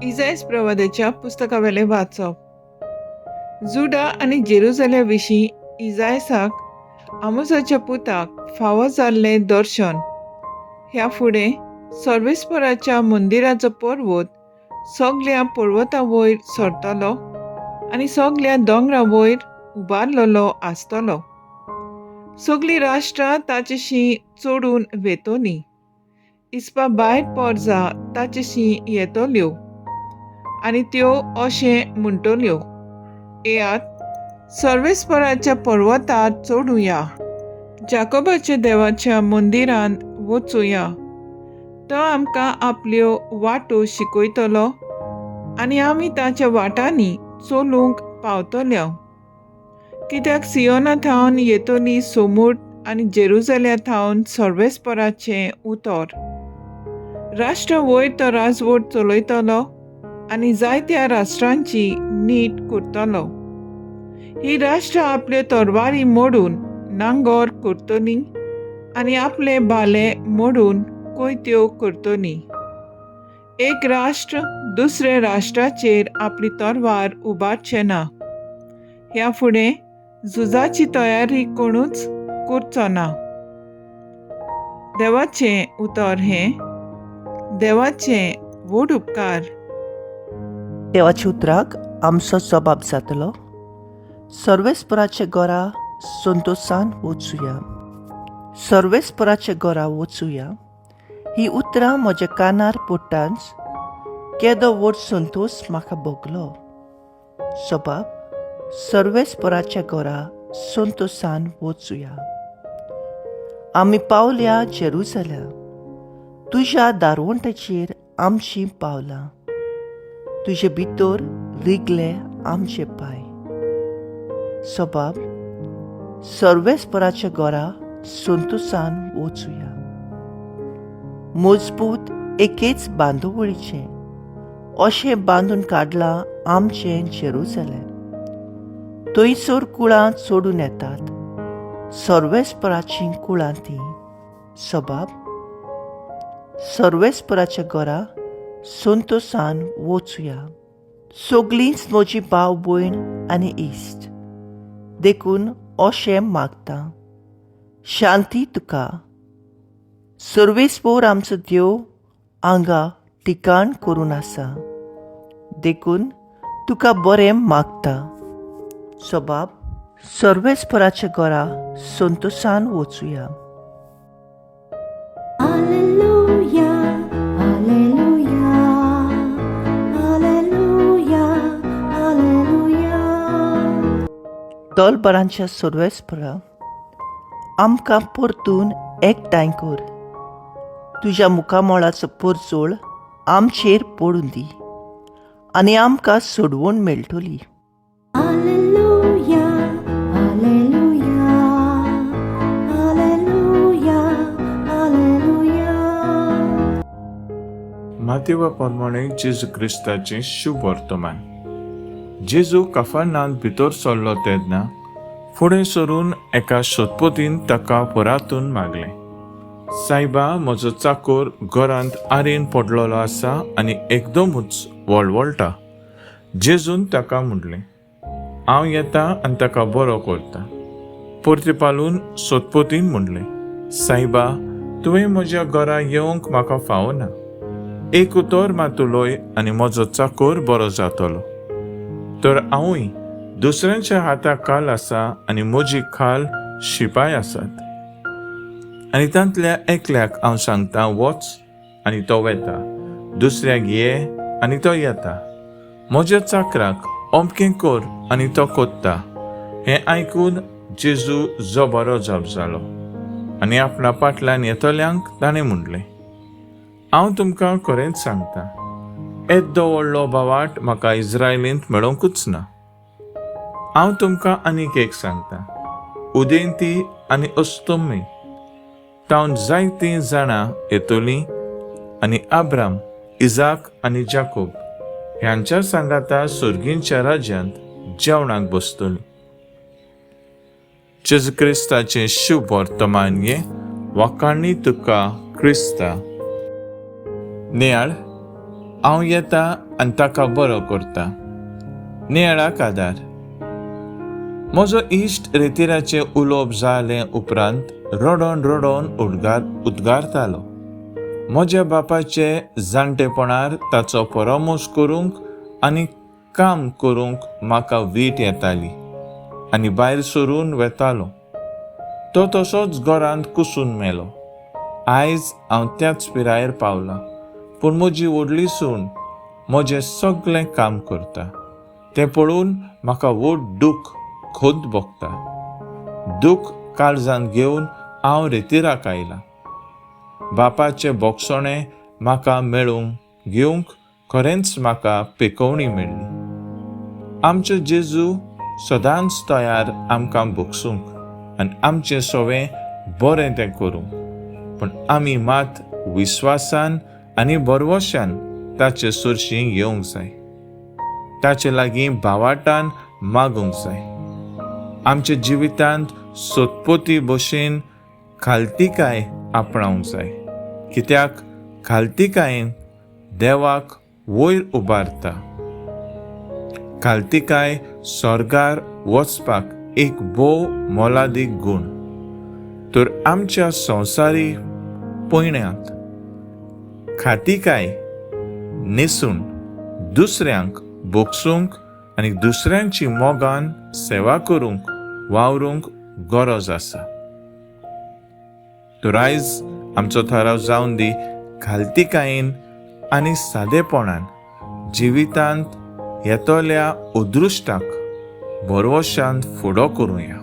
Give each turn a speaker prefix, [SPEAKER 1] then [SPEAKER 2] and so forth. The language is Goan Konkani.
[SPEAKER 1] इजायस प्रवादाच्या पुस्तकावेलें वाचप. जुडा आनी जेरुजाल्या विशीं इजायसाक, आमोजाच्या पुताक, फावो जाल्लें दर्शन. ह्या फुडें सर्वेस्पराच्या मंदिराचो पर्वत सगल्या पर्वता वयर सरतलो आनी सगल्या दोंगरा वयर उबारलेलो आसतलो. सगलीं राष्ट्रां ताचेशी चडून वेतोलीं, इस्पा भायर पोरजा ताचेशी येतल्यो आनी त्यो अशें म्हणटल्यो, येयात, सर्वेस्पराच्या पर्वतार चडुया, जाकोबाच्या देवाच्या मंदिरांत वचुया. तो आमकां आपल्यो वाटो शिकयतलो आनी आमी ताच्या वाटांनी चलूंक पावतले. कित्याक सियोना थावन येतली सोमूट आनी जेरुजाल्या थावन सर्वेस्पराचें उतर. राष्ट्र वयर तो राजवट चलयतलो आनी जायत्या राष्ट्रांची नीट करतलो. ही राष्ट्रां आपल्यो तरवारी मोडून नांगोर करतलीं आनी आपले भाले मोडून कोयत्यो करतलीं. एक राष्ट्र दुसऱ्या राष्ट्राचेर आपली तरवार उबारचें ना. ह्या फुडें झुजाची तयारी कोणूच करचो ना. देवाचें उतर हें. देवाचें व्हड उपकार.
[SPEAKER 2] देवाच्या उतराक आमचो जबाब जातलो. सर्वेस्पराच्या घरा संतोशान वचुया, सर्वेस्पराच्या घरा वचुया. ही उतरां म्हज्या कानार पडटांच केदो व्हड संतोश म्हाका भोगलो. सबाब सर्वेस्पराच्या घरा संतोशान वचुया. आमी पावल्या जेरुजाल्या, तुज्या दारवंटाचेर आमचीं पावलां, तुजे भितर रिगले आमचे पांय. सबाब सर्वेस्पराच्या घरा संतोशान वचुया. मजबूत एकेच बांदोवळीचें अशें बांदून काडलां आमचें जेरुजालें. थंयसर कुळां चडून येतात, सर्वेस्पराचीं कुळां तीं. सबाब सर्वेस्पराच्या घरा संतोशान वचुया. सगलींच म्हजी भाव भयण आनी इश्ट, देखून अशें मागता, शांती तुका. सर्वेस्पोर आमचो देव हांगा ठिकाण करून आसा, देखून तुका बरें मागता. सबाब सर्वेस्पराच्या घरा संतोशान वचुया.
[SPEAKER 3] Alleluia, Alleluia, Alleluia, Alleluia.
[SPEAKER 2] दलबरांच्या सर्वेस्परा, आमकां परतून एकठांय कर. तुज्या मुखामळाचो परजळ आमचेर पडून दी आनी आमकां सोडवण मेळटली.
[SPEAKER 3] Alleluia, Alleluia, Alleluia, Alleluia.
[SPEAKER 4] मातेवा प्रमाणे जेजू क्रिस्ताचें शुभ वर्तमान. जेजू कफानांत भितर सरलो तेन्ना फुडें सरून एका शतपतीन ताका परातून मागलें, सायबा, म्हजो चाकोर घरांत आरेन पडलेलो आसा आनी एकदमूच वळवळटा. जेजून ताका म्हणलें, हांव येता आनी ताका बरो करता. परतेपालून सतपतीन म्हणलें, सायबा, तुवें म्हज्या घरा येवंक म्हाका फावना. एक उतर मात उलय आनी म्हजो चाकोर बरो जातलो. तर हांवूय दुसऱ्यांच्या हाता खाल आसा आनी म्हजी खाल शिपाय आसात, आनी तांतल्या एकल्याक हांव सांगता, वच, आनी तो वेता; दुसऱ्याक, ये, आनी तो येता; म्हज्या चाकराक, अमकें कर, आनी तो कोत्ता. हें आयकून जेजू जबरो जाप जालो आनी आपणा फाटल्यान येतल्यांक ताणें म्हणलें, हांव तुमकां खरेंच सांगता, येद्दो व्हडलो भावार्त म्हाका इस्रायलींत मेळोंकूच ना. हांव तुमकां आनीक एक सांगता, उदेंती आनी अस्तम्मे तावन जायतीं जाणां येतलीं आनी आब्राम, इजाक आनी जाकोब ह्यांच्या सांगाता सर्गींच्या राज्यांत जेवणाक बसतलीं. जेजू क्रिस्ताचें शुभ वर्तमान हें. वाखाणी तुका क्रिस्ता. नियाळ, हांव येता. आनी ताका बरो करता. नियाळाक आदार. म्हजो इश्ट रेतिराचें उलोवप जालें उपरांत रडोन रडोन उद्गारतालो. म्हज्या बापाचे जाणटेपणार ताचो परामोस करूंक आनी काम करूंक म्हाका वीट येताली आनी भायर सरून वेतालो. तो तसोच घरांत कुसून मेलो. आयज हांव त्याच पिरायेर पावलां, पूण म्हजी व्हडली सून म्हजें सगळें काम करता तें पळोवन म्हाका व्हड दूख खोत भोगता. दूख काळजांत घेवन हांव रेतिराक आयलां. बापाचें बोगसणें म्हाका मेळूंक घेवंक खरेंच म्हाका पेकोवणी मेळ्ळी. आमचो जेजू सदांच तयार आमकां भोगसूंक आनी आमचें सवें बरें तें करूंक, पूण आमी मात विस्वासान आनी भरवशान ताचे सरशीं येवंक जाय. ताचे लागीं भावाटान मागूंक जाय. आमच्या जिवितांत सोदपोती भशेन खालतिकाय आपणावंक जाय, कित्याक खालतिकायेन देवाक वयर उबारता. खालतिकाय स्वर्गार वचपाक एक भोव मोलादीक गूण. तर आमच्या संवसारी पयण्यांत खातिकाय न्हेसून दुसऱ्यांक भोगसूंक आनी दुसऱ्यांची मोगान सेवा करूंक वावरूंक गरज आसा. तर आयज आमचो थाराव जावन दी खालतिकायेन आनी सादेपणान जिवितांत येतल्या अदृश्टाक भरवशान फुडो करुया.